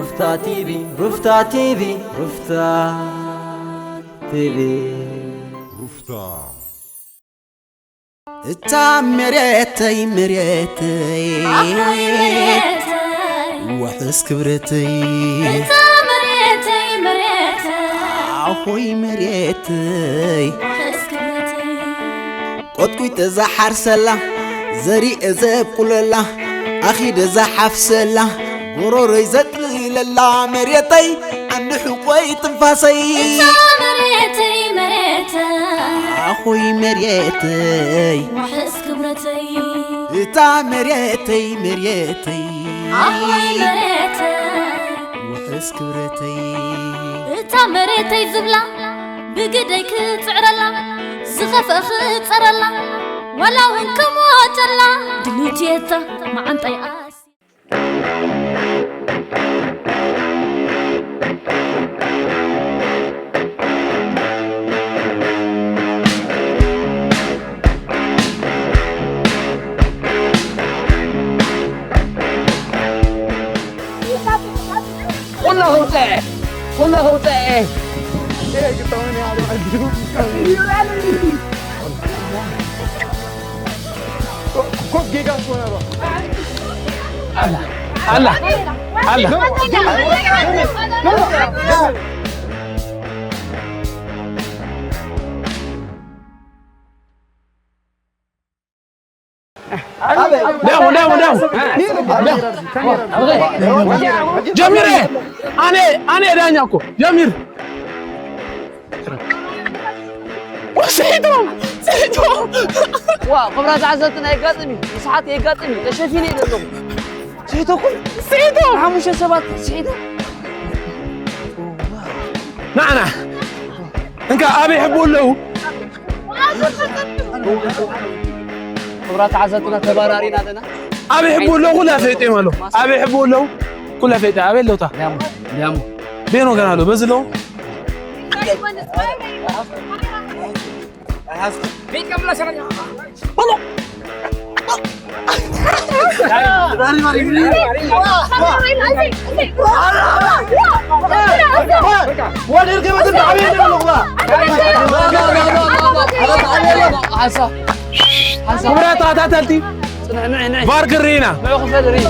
ሩፍታ ቲቪ፣ ሩፍታ ቲቪ፣ ሩፍታ ቲቪ። ሩፍታ። እታ መሬተይ፣ መሬተይ፣ ኣኾይ መሬተይ፣ ውሕስ ክብረተይ። እታ መሬተይ፣ መሬተይ፣ ኣኾይ መሬተይ፣ ውሕስ ክብረተይ። ቆጥቂጠ ዝሓርሰላ፣ ዘሪኤ ዘብቁለላ፣ ኣኺደ ዝሓፍሰላ፣ ጎሮሮይ ዘጥልለላ መሬተይ፣ ዓንዲ ሕቆይ ትንፋሰይ። እታ መሬተይ መሬተይ፣ ኣኾይ መሬተይ፣ ውሕስ ክብረተይ። እታ መሬተይ መሬተይ፣ ኣኾይ መሬተይ፣ ውሕስ ክብረተይ። እታ መሬተይ ዝብላ ብግደይ ክጽዕረላ፣ ዝኸፍአ ክጸረላ፣ ዋላ እውን ክሞተላ ድልዩቲ እታ መዓንጣይ ኣስ ኩሉ ክውፅአ፣ ኩሉ ክውፅአ። ኮ-፣ ኮ-፣ ጌጋ እኮ ነው። አላ፣ አላ፣ አላ። ደው፣ ደው፣ ደው። ጀሚር፣ ኣነ፣ ኣነ ዳኛ እኮ። ጀሚር። ስሒቶም፣ ስሒቶም። ዋ፣ ክብራ ተዓዘብትና የጋጥም እዩ። ብስሓት የጋጥም እዩ። ተሸፊነ እየ ዘለኹ። ስሒቶ እኮ። ስሒቶ። ሓሙሽተ ሰባት ስሒቶ። ንዓና። እንካ ኣበይ ይሕብኡ ኣለዉ? ክብራ ተዓዘብትና ተባራሪና ኣለና። ኣበይ ይሕብኡ ኣለዉ? ኩላ ፈይጦም ኣለዉ። ኣበይ ይሕብኡ ኣለዉ? ኩላ ፈይጠ። ኣበይ ኣለዉ? ታ? ሊያሞ፣ ሊያሞ። ቤኖ ገና ኣለዉ። በዚ ኣለዉ? ክቡራት ተኸታተልቲ፣ ጽንዕ፣ ንዕ፣ ንዕ። ቫር ክርኢ ኢና። ንዑ ክፈል ርኢ።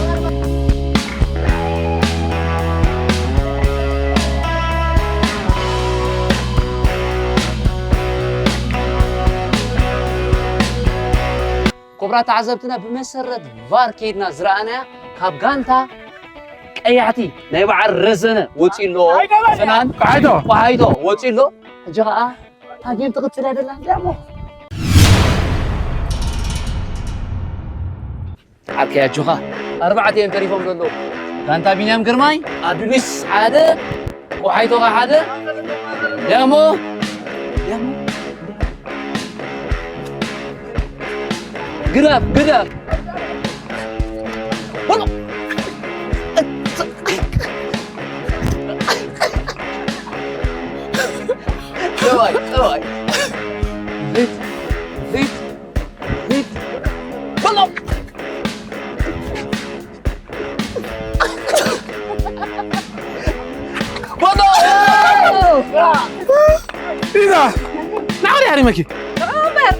ክቡራት ተዓዘብትና፣ ብመሰረት ቫር ከይድና ዝረኣናያ፣ ካብ ጋንታ ቀያሕቲ ናይ በዓል ረዘነ ወፂኡ ኣሎ። ፍናን ቆሓይቶ። ቆሓይቶ ወፂኡ ኣሎ። ሕጂ ኸዓ እታ ጌም ትቕፅል እያ ደላ እንዲያ እሞ። ዓርከይ ኣጆኻ፣ ኣርባዕተ እዮም ተሪፎም ዘለዉ። ጋንታ ቢንያም ግርማይ፣ ኣዱሊስ ሓደ፣ ቆሓይቶኻ ሓደ፣ ደሞ፣ ደሞ፣ ግደፍ፣ ግደፍ። በሎ። ጠባይ፣ ጠባይ። ሂድ፣ ሂድ፣ ሂድ። በሎ። በሎ። ኢዛ፣ ንዓ ዲኣ ሃሪመኪ? እምበር።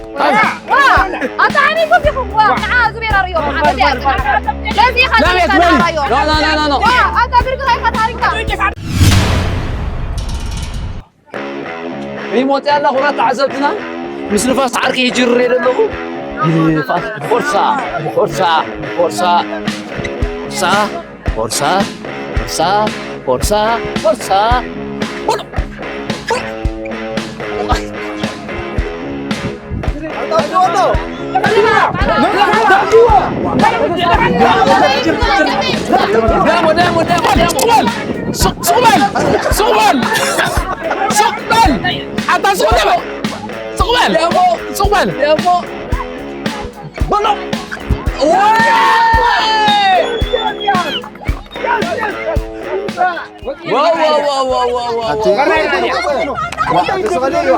ኣታ ሓሪምኩም ዲኹም? ዋ፣ ንዓ ዙቤራ ርእዮ። ለዚ ኢኻ ላቤት ዙቤራ በሊ። ርእዮ። ኖ፣ ኖ፣ ኖ፣ ኖ፣ ኖ። ዋ፣ ኣታ ብርግኻ ኢኻ ተሃሪምካ። ሪሞት ያላ ኩራት ተዓዘብትና ምስ ንፋስ ዓርኪ ይጅርር የለ ኣለኹ። ንፋስ ፎርሳ፣ ፎርሳ፣ ፎርሳ፣ ፎርሳ፣ ፎርሳ፣ ፎርሳ፣ ፎርሳ፣ ፎርሳ። ሱቕ በል! ሱቕ በል! ሱቕ በል! ኣታ ሱቕ በል! ሱቕ በል! ሱቕ በል! በሎ! ዋው! ዋው፣ ዋው፣ ዋው፣ ዋው፣ ዋው፣ ዋው። ኣቲ-፣ ዋ፣ ኣቲ ስቐለ እዩ፣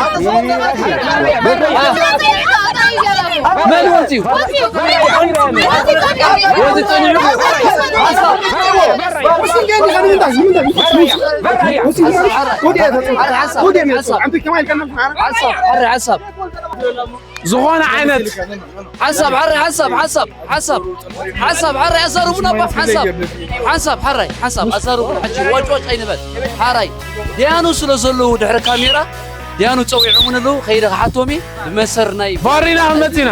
ኣቲ ስቐለ እዩ። መን ወፂኡ? ወፂኡ። ወፂኡ። ሓሳብ፣ ሓሳብ፣ ሓሳብ። ዝኾነ ዓይነት ሓሳብ፣ ሓራይ፣ ሓሳብ፣ ሓሳብ፣ ሓሳብ፣ ሓሳብ፣ ሓራይ፣ ኣዛርቡና እባ፣ ሓሳብ፣ ሓሳብ፣ ሓራይ፣ ሓሳብ፣ ኣዛርቡና፣ ሕጂ ዋጭ ዋጭ ኣይንበል፣ ሓራይ፣ ደያኑ ስለ ዘለዉ ድሕሪ ካሜራ፣ ደያኑ ጸዊዖሙኒ ኣለዉ፣ ከይደ ክሓቶም እየ፣ ብመሰር ናይ ቫር ኢና ክንመጽእ ኢና።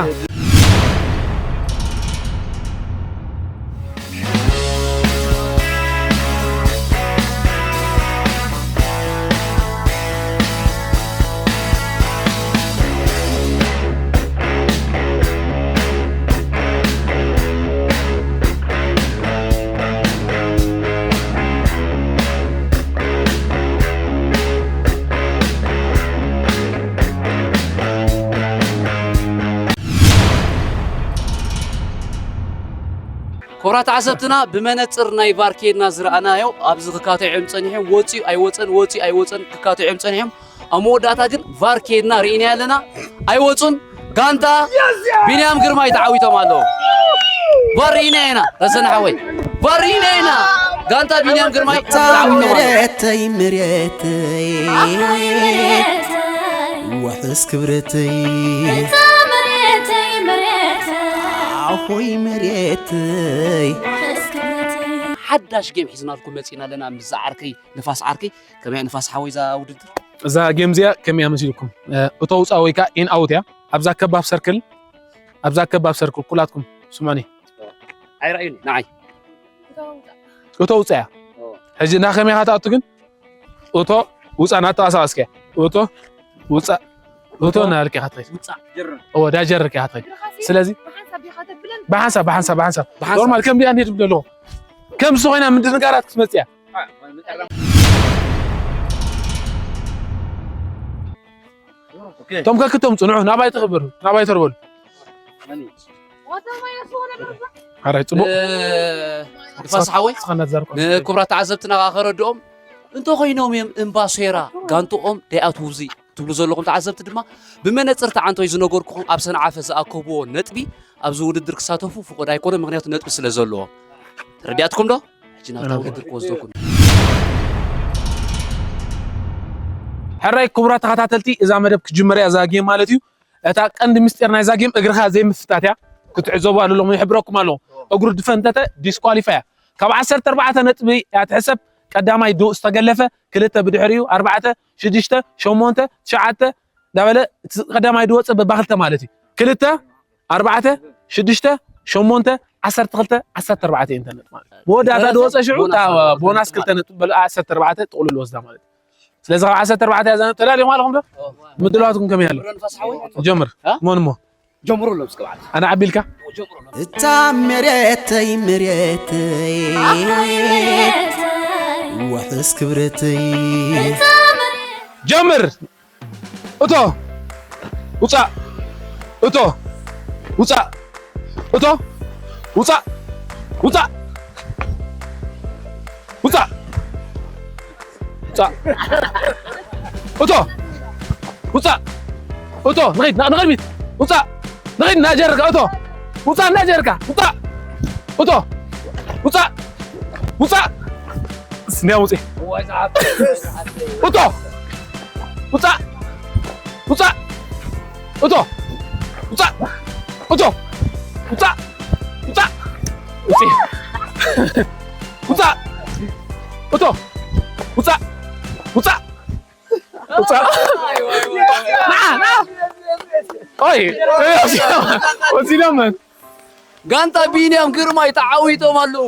ክቡራት ተዓዘብትና፣ ብመነጽር ናይ ቫር ኬድና ዝረኣናዮ፣ ኣብዚ ክካትዑ እዮም ጸኒሖም። ወጺኡ ኣይወጸን፣ ወጺኡ ኣይወጸን፣ ክካትዑ እዮም ጸኒሖም። ኣብ መወዳእታ ግን ቫር ኬድና ርኢናዮ ኣለና። ኣይወጹን። ጋንታ ቢንያም ግርማይ ተዓዊቶም ኣለዉ። ቫር ርኢና ኢና፣ ረሰን ሓወይ። ቫር ርኢና ኢና። ጋንታ ቢንያም ግርማይ ተዓዊቶም ኣለዉ። መሬተይ፣ መሬተይ፣ ዋሕስ ክብረተይ፣ ኣኾይ መሬተይ። ሓዳሽ ጌም ሒዝናልኩም መጺና ኣለና። ምስ ዝዓርከይ ንፋስ ዓርከይ፣ ከመይ እያ ንፋስ ሓወይ እዛ ውድድር? እዛ ጌም እዚኣ ከመይ እያ መሲልኩም? እ፣ እቶ ውፃእ ወይ ከዓ ኢን ኣውት እያ። ኣብዛ ከባብ ሰርክል፣ ኣብዛ ከባብ ሰርክል ኩላትኩም ስምዑኒ። ኣይረኣዩኒ፣ ንዓይ። እቶ ውፃእ እያ። ኦ። ሕጂ እና ከመይ ኢኻ ትኣቱ ግን? እቶ ውፃእ እናተንቀሳቐስካ እያ። እቶ ውፃእ፣ እቶ እናበልካ ኢኻ ትኸይድ። ውፃእ፣ ጀርር። እዎ፣ ዳጀርር ኢኻ ትኸይድ። ስለዚ ብሓንሳብ ዲኻ ተብለን? ብሓንሳብ፣ ብሓንሳብ፣ ብሓንሳብ። ብሓንሳብ። ኖርማል፣ ከም ዲኣ እንሄድ ብሎ ኣለኹ። ከም ዝኾይና ምድንጋራት ክትመፅእ እያ። ኦኬ። እቶም ከክቶም ፅንዑ፣ ናባይ ተኽበሩ፣ ናባይ ተርበሉ። ሓራይ፣ ፅቡቕ። እ፣ ንፋስ ሓወይ፣ ንስኻ እናተዛረብካ። ንክቡራት ተዓዘብትና ከዓ ከረድኦም፣ እንተኾይኖም እዮም እምባ ሴራ ጋንትኦም ደይኣትዉ እዚ ትብሉ ዘለኹም ተዓዘብቲ ድማ፣ ብመነፅር ተዓንቶይ ዝነገርኩኹም ኣብ ሰንዓፈ ዝኣከብዎ ነጥቢ ኣብዚ ውድድር ክሳተፉ ፍቑድ ኣይኮነን፣ ምኽንያቱ ነጥቢ ስለ ዘለዎም። ተረዲኣትኩም ዶ? ሕጂ ናብታ ኣነ ውድድር ክወስደኩም። ሕራይ ክቡራት ተኸታተልቲ፣ እዛ መደብ ክጅመር እያ፣ እዛ ጌም ማለት እዩ። እታ ቀንዲ ምስጢር ናይዛ ጌም እግርኻ ዘይምፍታት እያ። ክትዕዘቡ ኣለኹም፣ ይሕብረኩም ኣለኹ። እግሩ ድፈንተተ ዲስኳሊፋይ እያ። ካብ ዓሰርተ ኣርባዕተ ነጥቢ እያ ትሕሰብ። ቀዳማይ ድኡ ዝተገለፈ፣ ክልተ ብድሕሪኡ፣ ኣርባዕተ፣ ሽዱሽተ፣ ሸሞንተ፣ ትሽዓተ፣ እንዳበለ እቲ ቀዳማይ ድወፀ በባክልተ ማለት እዩ። ክልተ፣ ኣርባዕተ፣ ሽዱሽተ፣ ሸሞንተ፣ ዓሰርተ ክልተ፣ ዓሰርተ ኣርባዕተ እየን እተን ነጥቢ ማለት እዩ። መወዳእታ ድወፀ ሽዑ እታ ቦናስ ክልተ ነጥቢ በሉ፣ ዓሰርተ ኣርባዕተ ጥቕሉል ወስዳ ማለት እዩ። ስለዚ ካብ ዓሰርተ ኣርባዕተ እያ እዛ ነጥቢ። ተዳሊኹም ኣለኹም ዶ? ምድላዋትኩም ከመይ ኣሎ? ንፋስ ሓወይ? ጀምር። እ? መን እሞ? ጀምሩ ኣሎ እስከ በዓል። ኣነ ዓቢልካ? ጀምሩ ኣሎ። እታ መሬተይ፣ መሬተይ፣ ዋሕስ ክብረተይ። ጀምር። እቶ ውፃእ። እቶ ውፃእ። እቶ ውፃእ። ውፃእ። ውፃእ። ውፃእ። እቶ ውፃእ። እቶ ንኸይድ፣ ና-፣ ንቕድሚት። ውፃእ። ንኸይድ፣ እናጀረርካ እቶ። ውፃእ፣ እናጀረርካ። ውፃእ። እቶ። ውፃእ። ውፃእ። እስንያ ውፂ። እቶ። ውፃእ። ውፃእ። እቶ። ውፃእ። እቶ። ውፃእ። ውፃእ። ውፂ። ውፃእ። እቶ። ውፃእ። ውፃእ። ውፃእ። ና፣ ና። ኦይ፣ ወሲዶም መን? ጋንታ ቢንያም ግርማይ ተዓዊቶም ኣለዉ።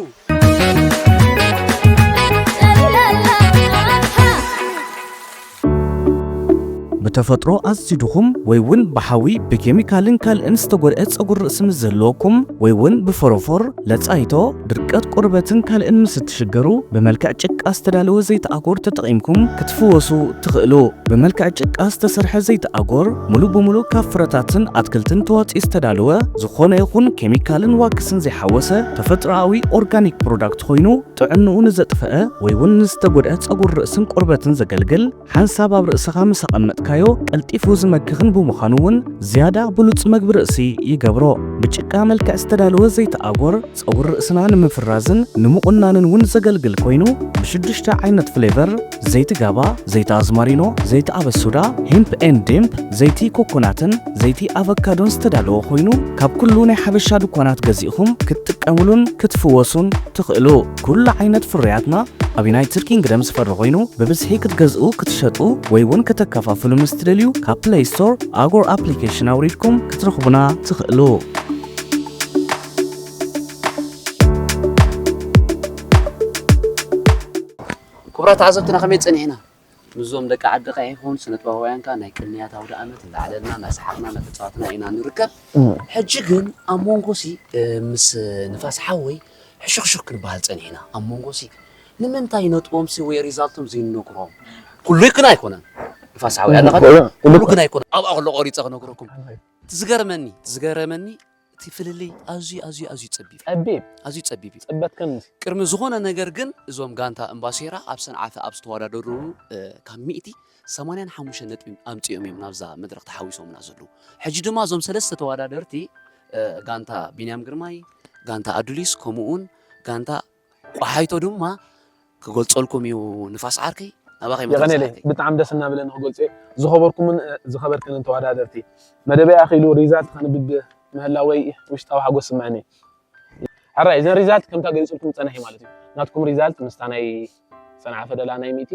ብተፈጥሮ ኣዝዩ ድኹም ወይ እውን ብሓዊ፣ ብኬሚካልን ካልእን ዝተጎድአ ጸጉሪ ርእሲ ምስ ዘለወኩም ወይ እውን ብፎሮፎር፣ ለጻይቶ፣ ድርቀት ቆርበትን ካልእን ምስ እትሽገሩ፣ ብመልክዕ ጭቃ ዝተዳለወ ዘይቲ ኣጎር ተጠቒምኩም ክትፍወሱ ትኽእሉ። ብመልክዕ ጭቃ ዝተሰርሐ ዘይቲ ኣጎር፣ ሙሉእ ብሙሉእ ካብ ፍረታትን ኣትክልትን ተዋጺኡ ዝተዳለወ፣ ዝኾነ ይኹን ኬሚካልን ዋክስን ዘይሓወሰ፣ ተፈጥሮኣዊ ኦርጋኒክ ፕሮዳክት ኮይኑ፣ ጥዕንኡ ንዘጥፈአ ወይ እውን ንዝተጎድአ ጸጉሪ ርእስን ቆርበትን ዘገልግል፣ ሓንሳብ ኣብ ርእስኻ ምስ ኣቐመጥካዮ ቀልጢፉ ዝመክኽን ብምዃኑ እውን ዝያዳ ብሉጽ መግቢ ርእሲ ይገብሮ። ብጭቃ መልክዕ ዝተዳለወ ዘይቲ ኣጎር ጸጉሪ ርእስና ንምፍራዝን ንምቑናንን እውን ዘገልግል ኮይኑ፣ ብሽዱሽተ ዓይነት ፍሌቨር፣ ዘይቲ ጋባ፣ ዘይቲ ኣዝማሪኖ፣ ዘይቲ ኣበሱዳ፣ ሄምፕ ኤንድ ዴምፕ፣ ዘይቲ ኮኮናትን ዘይቲ ኣቨካዶን ዝተዳለወ ኮይኑ፣ ካብ ኩሉ ናይ ሓበሻ ድኳናት ገዚእኹም ክትጥቀምሉን ክትፍወሱን ትኽእሉ። ኩሉ ዓይነት ፍርያትና ኣብ ዩናይትድ ኪንግደም ዝፈሪ ኮይኑ፣ ብብዝሒ ክትገዝኡ፣ ክትሸጡ ወይ እውን ከተከፋፍሉ ምስ ትደልዩ፣ ካብ ፕለይ ስቶር ኣጎር ኣፕሊኬሽን ኣውሪድኩም ክትረኽቡና ትኽእሉ። ክቡራት ተዓዘብትና፣ ከመይ ጸኒሕና? ምስዞም ደቂ ዓዲ ቀይሕ ይኹን ስነ ጥበባውያን ከኣ ናይ ቅንያት ኣውደ ኣመት እንዳዕለልና፣ እንዳሰሓቕና፣ እንዳተጻወትና ኢና ንርከብ። ሕጂ ግን ኣብ መንጎሲ፣ እ፣ ምስ ንፋስ ሓወይ ሕሹኽሹኽ ክንበሃል ጸኒሕና። ኣብ መንጎሲ ንምንታይ ነጥቦምሲ ወይ ሪዛልቶም ዘይንነግሮም? ኩሉ ግን ኣይኮነን። ንፋስ ሓወይ ኣለኻ? ኩሉ፣ ኩሉ ኩሉ ግን ኣይኮነን። ኣብኣ ከሎ ቆሪጸ ክነግረኩም። ትዝገርመኒ፣ ትዝገረመኒ እቲ ፍልልይ ኣዝዩ፣ ኣዝዩ፣ ኣዝዩ ጸቢብ እዩ። ጸቢብ። ኣዝዩ ጸቢብ እዩ። ጸበትከኒ። ቅድሚ ዝኾነ ነገር ግን እዞም ጋንታ እምባሴራ ኣብ ሰንዓፈ ኣብ ዝተወዳደሩ፣ እ፣ ካብ ሚእቲ ሰማንያን ሓሙሽተን ነጥቢ ኣምጺኦም እዮም ናብዛ መድረኽ ተሓዊሶምና ዘለዉ። ሕጂ ድማ እዞም ሰለስተ ተወዳደርቲ፣ እ፣ ጋንታ ቢንያም ግርማይ፣ ጋንታ ኣዱሊስ፣ ከምኡ እውን ጋንታ ቆሓይቶ ድማ ክገልጸልኩም እዩ ንፋስ ዓርከይ። ናባኸ ይመለስ የቐኔለይ፣ ዓርከይ። ብጣዕሚ ደስ እናበለኒ ክገልጾ እየ። ዝኸበርኩምን፣ እ፣ ዝኸበርክንን ተወዳደርቲ፣ መደበይ ኣኺሉ ሪዛልት ከንብብ ምህላወይ ውሽጣዊ ሓጎስ ይስምዓኒ። ሕራይ፣ እዘን ሪዛልት ከምታ ገሊጹልኩም ዝጸንሐ ማለት እዩ። ናትኩም ሪዛልት ምስታ ናይ ሰንዓ ፈደላ ናይ ሚእቲ፣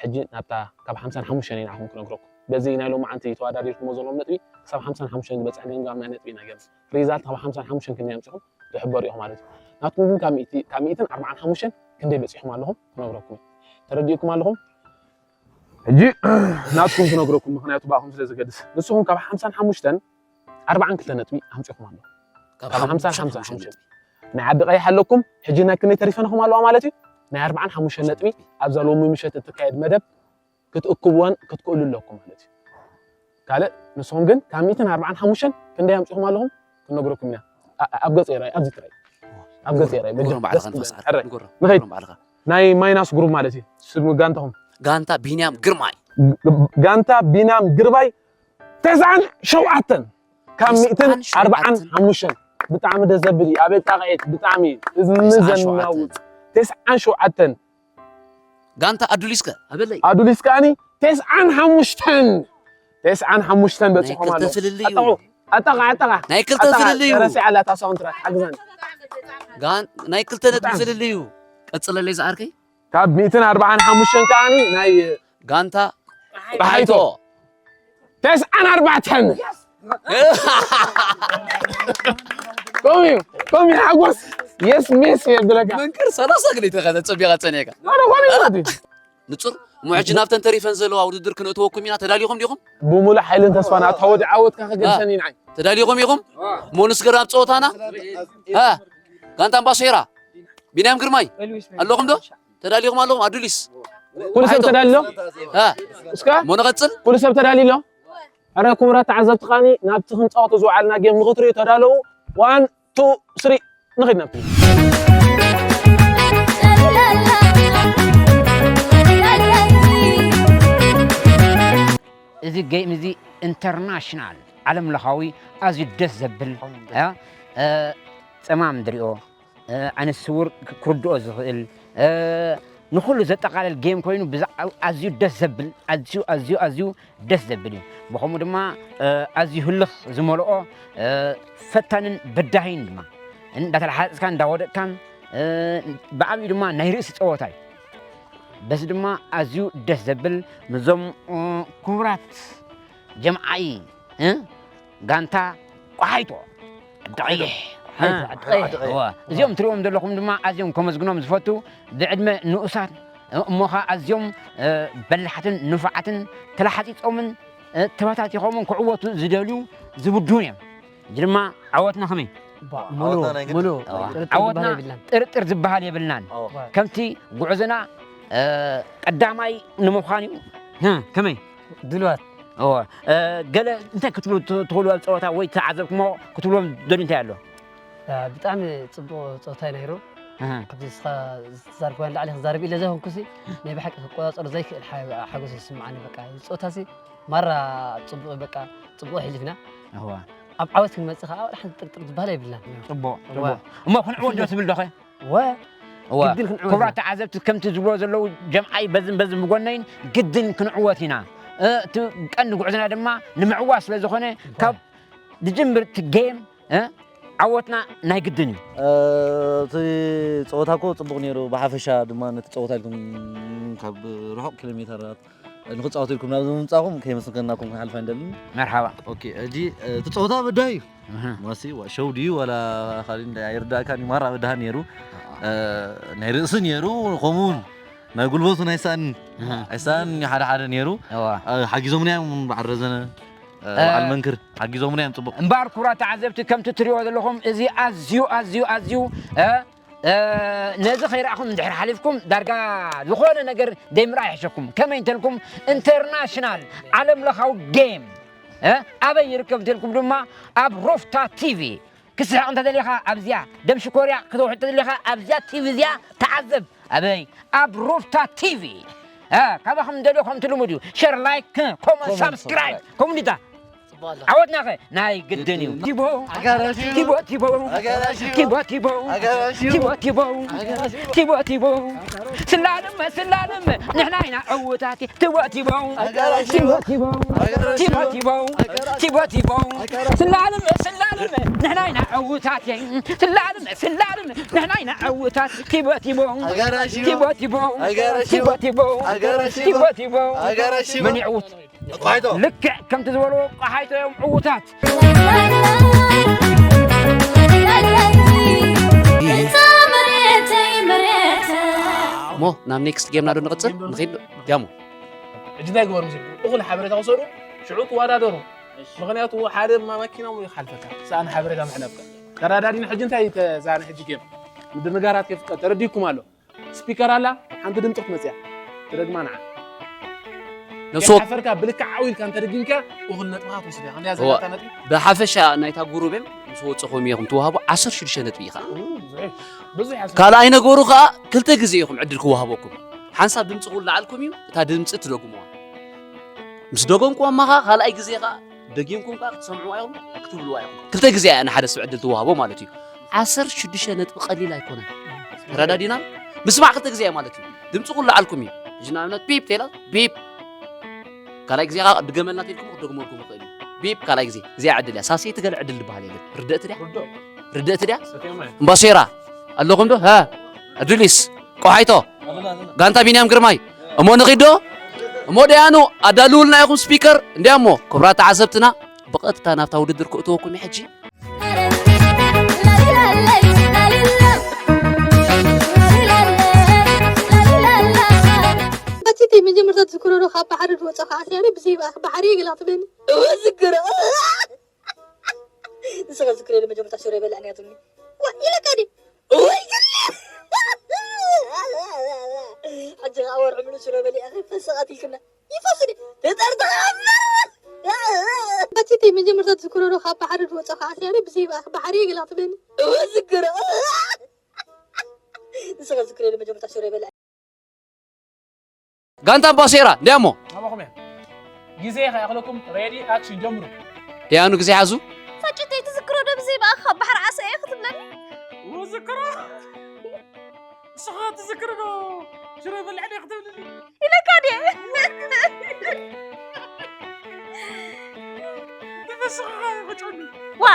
ሕጂ ናብታ ካብ ሓምሳን ሓሙሽተን ኢና ንዓኹም ክነግረኩም። በዚ ናይ ሎማዓንቲ ተወዳዲርኩሞ ዘለኹም ነጥቢ ክሳብ ሓምሳን ሓሙሽተን ዝበጽሕ ገምጋም ናይ ነጥቢ ኢና ገይርና። ሪዛልት ካብ ሓምሳን ሓሙሽተን ክንደይ ኣምጺኹም ትሕበሩ ኢኹም ማለት እዩ። ናትኩም ግን ካብ ሚእቲ፣ ካብ ሚእትን ኣርባዓን ሓሙሽተን ክንደይ በጺሕኩም ኣለኹም ክነግረኩም እዩ። ተረዲእኩም ኣለኹም? ሕጂ ናትኩም ክነግረኩም፣ ምኽንያቱ ብኣኹም ስለ ዝገድስ። ንስኹም ካብ ሓምሳን ሓሙሽተን ኣርባዓን ክልተ ነጥቢ ኣምጺኹም ኣለኹም። ካብ ካብ ሓምሳን ሓምሳን ሓምሳን ሓሙሽተን ሓሙሽተን። ናይ ዓዲ ቀይሕ ኣለኩም፣ ሕጂ ናይ ክንደይ ተሪፈንኹም ኣለዋ ማለት እዩ? ናይ ኣርባዓን ሓሙሽተን ነጥቢ ኣብዛ ሎሚ ምሸት እትካየድ መደብ ክትእክብወን ክትክእሉ ኣለኩም ማለት እዩ። ካልእ ንስኹም ግን ካብ ሚእትን ኣርባዓን ሓሙሽተን ክንደይ ኣምጺኹም ኣለኹም ክንነግረኩም ኢና። ኣ-፣ ኣ-፣ ኣብ ገጽ የራይ፣ ኣብዚ ትራይ። ኣብ ገጽ የራይ፣ በጃ። ንገሮም ባዕልኻ ደስ ንፋስ ይብል። ዓርከይ፣ ሕራይ። ንገሮም። ንኸይድ። ንገሮም ባዕልኻ። ናይ ማይናስ ግሩፕ ማለት እዩ። ስሙ ጋንታኹም? ጋንታ ቢንያም ግርማይ። ግ-፣ ግ-፣ ጋንታ ቢንያም ግርማይ ተስዓን ሸውዓተን ካብ ሚእትን ኣርባዓን ሓሙሽተን። ብጣዕሚ ደስ ዘብል እዩ። ኣቤት ጣቕዒት፣ ብጣዕሚ እዝኒ ተስዓን ሸውዓተን። ዘናውጽ። ተስዓን ሸውዓተን። ጋንታ ኣዱሊስከ ኣበለይ? ኣዱሊስ ከኣኒ ተስዓን ሓሙሽተን። ተስዓን ሓሙሽተን ናይ በጺሖም ክልተ ኣለዉ። ፍልልይ እዩ። ኣጠቑ፣ ኣጠቓ፣ ኣጠቓ። ናይ ክልተ ኣጠቓ፣ ፍልልይ እዩ። ረሲዓ ኣላ እታ ሳውንድ ትራክ፣ ሓግዛኒ። ጋን-፣ ናይ ክልተ ነጥቢ ብጣዕሚ። ፍልልይ እዩ። ቀጽለለይ ዝዓርከይ። ካብ ሚእትን ኣርባዓን ሓሙሽተን ከኣኒ ናይ ጋንታ ጸሓይቶ። ጸሓይቶ። ተስዓን ኣርባዕተን። ከምኡ እዩ፣ ከምኡ እዩ ሓጎስ። የስ ሜስ የብለካ። መንክር ሰላሳ ግዜ ተኸተ ጸቢቓ ጸኒሕካ። ኣነ ኮነ ይፈቱ። ንጹር። እሞ ሕጂ ናብተን ተሪፈን ዘለዋ ውድድር ክነእትወኩም ኢና። ተዳሊኹም ዲኹም? ብምሉእ ሓይልን ተስፋን ኣታ ወዲ ዓወትካ ከገድሰኒ ንዓይ። ተዳሊኹም ኢኹም? ሞንስ ገር ኣብ ጸወታና? እ? ጋንታ ኣምባሶይራ? ቢንያም ግርማይ? ኣለኹም ዶ? ተዳሊኹም ኣለኹም? ኣዱሊስ? ኩሉ ሰብ ተዳልዮ? እ? እስከ? እሞ ንቐጽል? ኩሉ ሰብ ተዳልዩ ኣሎ? ኣረ ክቡራት ተዓዘብቲ ከኣኒ ናብቲ ክንጻወቶ ዝወዓልና ጌም ንኽትሪኡ ተዳለዉ። ዋን፣ ቱ፣ ስሪ፣ ንኺድ ናብቲ። እዚ ጌም እዚ ኢንተርናሽናል፣ ዓለም ለኻዊ፣ ኣዝዩ ደስ ዘብል፣ እ፣ እ፣ ጸማም ድሪኦ፣ እ፣ ዓይነ ስውር ክ-፣ ክርድኦ ዝኽእል፣ እ፣ ንኹሉ ዘጠቓልል ጌም ኮይኑ ብዛዕባ ኣዝዩ ደስ ዘብል፣ ኣዝዩ፣ ኣዝዩ፣ ኣዝዩ ደስ ዘብል እዩ። ብኸምኡ ድማ፣ እ፣ ኣዝዩ ህልኽ ዝመልኦ፣ እ፣ ፈታንን በዳሂን ድማ እንዳተላሓጽካ እንዳወደቅካን፣ እ፣ ብዓብዩ ድማ ናይ ርእሲ ጸወታ እዩ። በዚ ድማ ኣዝዩ ደስ ዘብል ምስዞም፣ እ፣ ክቡራት ጀምዓይ፣ እ፣ ጋንታ ቆሓይቶ ዓዲ ቀይሕ። ቆሓይቶ እ፣ ዓዲ ቀይሕ። እዋ፣ እዚኦም ትሪእዎም ዘለኹም ድማ ኣዝዮም ከመስግኖም ዝፈቱ ብዕድመ ንኡሳት፣ እ፣ እሞ ኸዓ ኣዝዮም፣ እ፣ በላሕትን ንፉዓትን ተላሓፂፆምን፣ እ፣ ተበታቲኾምን ክዕወቱ ዝደልዩ ዝብድሁን እዮም። እዚ ድማ ዓወትና ከመይ? ባ-፣ ሙሉ፣ ዓወትና ናይ ግድ። ሙሉ። እዋ። ጥርጥር ዓወትና ዝበሃል የብልናን። ጥርጥር ዝበሃል የብልናን። እዋ። ከምቲ ጉዕዞና፣ እ፣ ቀዳማይ ንምዃን እዩ። እ፣ ከመይ? ድልዋት። እወ። እ፣ ገለ እንታይ ክትብሉ ት-፣ ትኽእሉ ኣብ ጸወታ ወይ ተዓዘብኩሞ ክትብሎም ደልዩ እንታይ ኣሎ? እ፣ ብጣዕሚ ጽቡቕ ጸወታ እዩ ነይሩ። ኣሃ። ካብዚ ንስኻ ዝተዛረብካዮ ንላዕሊ ክዛረብ ኢለ ዘይኮንኩሲ፣ ናይ ብሓቂ ክቆጻጸሮ ዘይክእል ሓ-፣ ሓጎስ ይስምዓኒ። በቃ፣ እዚ ጸወታሲ ማራ ጽቡቕ፣ በቃ፣ ጽቡቕ ኣሕሊፍና። እዋ። ኣብ ዓወት ክንመጽእ ከኣ፣ ወላ ሓንቲ ጥርጥር ዝበሃል የብልናን። ጽቡቕ፣ እዋ። ጽቡቕ። እሞ ክንዕወት ዶ ትብል ዶ ኸ? እወ። እወ። ግድን ክንዕወት ክቡራት ኢና። ተዓዘብቲ፣ ከምቲ ዝብሎ ዘለዉ፣ ጀምዓይ በዝን በዝን ብጎነይን፣ ግድን ክንዕወት ኢና። እ፣ እቲ ቀንዲ ጉዕዞና ድማ ንምዕዋት ስለ ዝኾነ፣ እወ። ካብ ዝጅምር እቲ ጌም፣ እ፣ ዓወትና ናይ ግድን እዩ። እ፣ እቲ ጸወታ እኮ ጽቡቕ ነይሩ። ብሓፈሻ ድማ ነቲ ጸወታ ኢልኩም ካብ ርሑቕ ኪሎ ሜተራት ንኽጻወቱ ኢልኩም ናብዚ ምምጻእኩም ከየመስገንናኩም ክንሓልፍ ኣይንደልን። መርሓባ። ኦኬ፣ ሕጂ፣ እ፣ እቲ ጸወታ በዳሂ እዩ። ኣሃ። ማሲ፣ ዋ፣ ሸው ድዩ ዋላ ካልእ እንዳ ኣይርዳእካን እዩ። ማራ በዳሂ ነይሩ። እ፣ ናይ ርእሲ ነይሩ፣ ከምኡ እውን ናይ ጉልበቱ ናይ ሳኒ። ኣሃ። ኣይሳኒ ሓደ ሓደ ነይሩ። እዋ። እ፣ ሓጊዞምና እዮም በዓል ረዘነ፣ እ፣ እ፣ በዓል መንክር ሓጊዞምና እዮም ጽቡቕ። እምበኣር ክቡራት ተዓዘብቲ፣ ከምቲ ትሪእዎ ዘለኹም፣ እዚ ኣዝዩ፣ ኣዝዩ፣ ኣዝዩ፣ እ፣ እ፣ ነዚ ከይረኣኹም እንድሕር ሓሊፍኩም፣ ዳርጋ ዝኾነ ነገር ደይምርኣይ ይሕሸኩም። ከመይ እንተልኩም፣ ኢንተርናሽናል ዓለም ለኻዊ ጌም፣ እ፣ ኣበይ ይርከብ እንተልኩም ድማ፣ ኣብ ሩፍታ ቲቪ። ክስሕቕ እንተደሊኻ ኣብዚኣ፣ ደም ሽኮርያ ክትውሕጥ እንተደሊኻ ኣብዚኣ ቲቪ እዚኣ ተዓዘብ። ኣበይ? ኣብ ሩፍታ ቲቪ። እ፣ ካባኹም እንደልዮ ከምቲ ልሙድ እዩ። ሸር፣ ላይክ፣ ኮመንት፣ ኮመንት፣ ሳብስክራይብ። ሳብስክራይብ። ኮሙኒታ። ጽቡቕ ኣሎ። ዓወትናኸ ናይ ግድን እዩ። ቲቦ፣ ኣጋራሽ እዩ። ቲቦ፣ ቲቦ። ኣጋራሽ እዩ። ቲቦ፣ ቲቦ። ኣጋራሽ እዩ። ቲቦ፣ ቲቦ። ኣጋራሽ እዩ። ቲቦ፣ ቲቦ። ስላልም፣ ስላልም፣ ንሕና ኢና ዕውታት። ቲቦ፣ ቲቦ። ኣጋራሽ እዩ። ቲቦ፣ ቲቦ። ኣጋራሽ እዩ። ቲቦ፣ ቲቦ። ኣጋራሽ እዩ። ቲቦ፣ ቲቦ። ኣጋራሽ እዩ። ስላልም፣ ስላልም፣ ንሕና ኢና ዕውታት። ስላልም፣ ስላልም፣ ንሕና ኢና ዕውታት። ቲቦ፣ ቲቦ። ኣጋራሽ እዩ። ቲቦ፣ ቲቦ። ኣጋራሽ እዩ። ቲቦ፣ ቲቦ። ኣጋራሽ እዩ። ቲቦ፣ ቲቦ። ኣጋራሽ እዩ። መን ይዕውት? ቆሓይቶ። ልክዕ ከምቲ ዝበልዎ ቆሓይቶ እዮም ዕዉታት። እሞ ናብ ኔክስት ጌምና ዶ ንቕጽል? ንኺድ ዶ? ያሞ። ሕጂ እንታይ ግበሩ መሲልኩም? እኹል ሓበሬታ ውሰዱ፣ ሽዑ ትወዳደሩ። ምኽንያቱ ሓደ ማኪና እሞ ይሓልፈካ። ሰኣን ሓበሬታ ምሕለፍካ። ተረዳዲን ሕጂ እንታይ ተዛነ ሕጂ ጌም? ምድንጋራት ከይፍጠር ተረዲእኩም ኣሎ። ስፒከር ኣላ፣ ሓንቲ ድምፂ ክትመፅእ እያ። ትደግማ ንዓ። ነብሲ ወ- ከይሓፈርካ ብልክዕ ዓው ኢልካ እንተደጊምካ፣ እኹል ነጥብኻ ትወስድ ኢኻ። ክንደያ እዋ፣ ዘለካ ነጥቢ? ብሓፈሻ ናይታ ጉሩብ እዮም ምስ ወፀኹም እዮም ትወሃቡ ዓሰርተ ሽዱሽተ ነጥቢ ኢኻ። ኡ፣ ብዙሕ፣ ብዙሕ እያ። ካልኣይ ነገሩ ከዓ ክልተ ግዜ ኢኹም ዕድል ክወሃበኩም። ሓንሳብ ድምፂ ክውላዓልኩም እዩ፣ እታ ድምፂ ትደግሙዋ። ምስ ደገምኩዋ እማኻ ካልኣይ ግዜ ከዓ ደጊምኩም ከዓ ክትሰምዕዋ ኢኹም፣ ክትብልዋ ኢኹም። ክልተ ግዜ እያ ንሓደ ሰብ ዕድል ትወሃቦ ማለት እዩ። ዓሰርተ ሽዱሽተ ነጥቢ ቀሊል ኣይኮነን። ተረዳዲና? ምስማዕ ክልተ ግዜ እያ ማለት እዩ። ድምፂ ክውላዓልኩም እዩ። ሕጂ ንኣብነት ቢፕ ተይላ፣ ቢፕ። ካልኣይ ግዜ ከዓ ድገመልና ተይልኩም ክትደግመልኩም ይኽእል እዩ። ቢፕ ካልኣይ ግዜ። እዚኣ ዕድል እያ። ሳሴቲ ገለ ዕድል ዝበሃል የለን። ርድእቲ ድያ? ርድእቲ ድያ? እምባሴራ። ኣለኹም ዶ? ሃ? ዕድሊስ? ቆሓይቶ። ጋንታ ቢንያም ግርማይ። እሞ ንኺድ ዶ? እሞ ደያኑ ኣዳልውልና ኢኹም ስፒከር። እንዲያ እሞ ክቡራት ተዓዘብትና ብቐጥታ ናብታ ውድድር ክእትወኩም እዩ ሕጂ። በቲተይ መጀመርታ ትዝክሮ ዶ ካብ ባሕሪ ዝወፀ ከዓ ስያነ ብዘይ ባሕሪ ይግላጥበኒ። እዝክሮ። ንስኻ ዝክረሉ መጀመርታ ሽሮ ይበልዕ ነያ ትብልኒ። ዋ፣ ኢለካ ድየ? ወይ ግለ! ሕጂ ኸዓ ወርሒ ሙሉእ ሽሮ በሊዐ ከይፈስስ ኣትይክና። ይፈስስ ድየ? ተጠርጥረ እምበር! በቲተይ መጀመርታ ትዝክሮ ዶ ካብ ባሕሪ ዝወፀ ከዓ ስያነ ብዘይ ባሕሪ ይግላጥበኒ። እዝክሮ። ንስኻ ዝክረሉ መጀመርታ ሽሮ ይበልዕ። ጋንታ ኣምባሴራ፣ እንዲያሞ። ናባኹም እየ። ግዜ ከይኣኽለኩም፣ ሬዲ፣ ኣክሽን፣ ጀምሩ። ደያኑ ግዜ ሓዙ። ፈጭተይ ትዝክሮ ዶ ብዘይ ብኣኻ ባሕሪ ዓሳ እየ ክትብለኒ? ዝክሮ። ንስኻ ትዝክር ዶ ሽሮ ይበልዕ ድየ ክትብልኒ? ኢለካ ድየ? ንፈስኻ ክጭኑ። ዋ!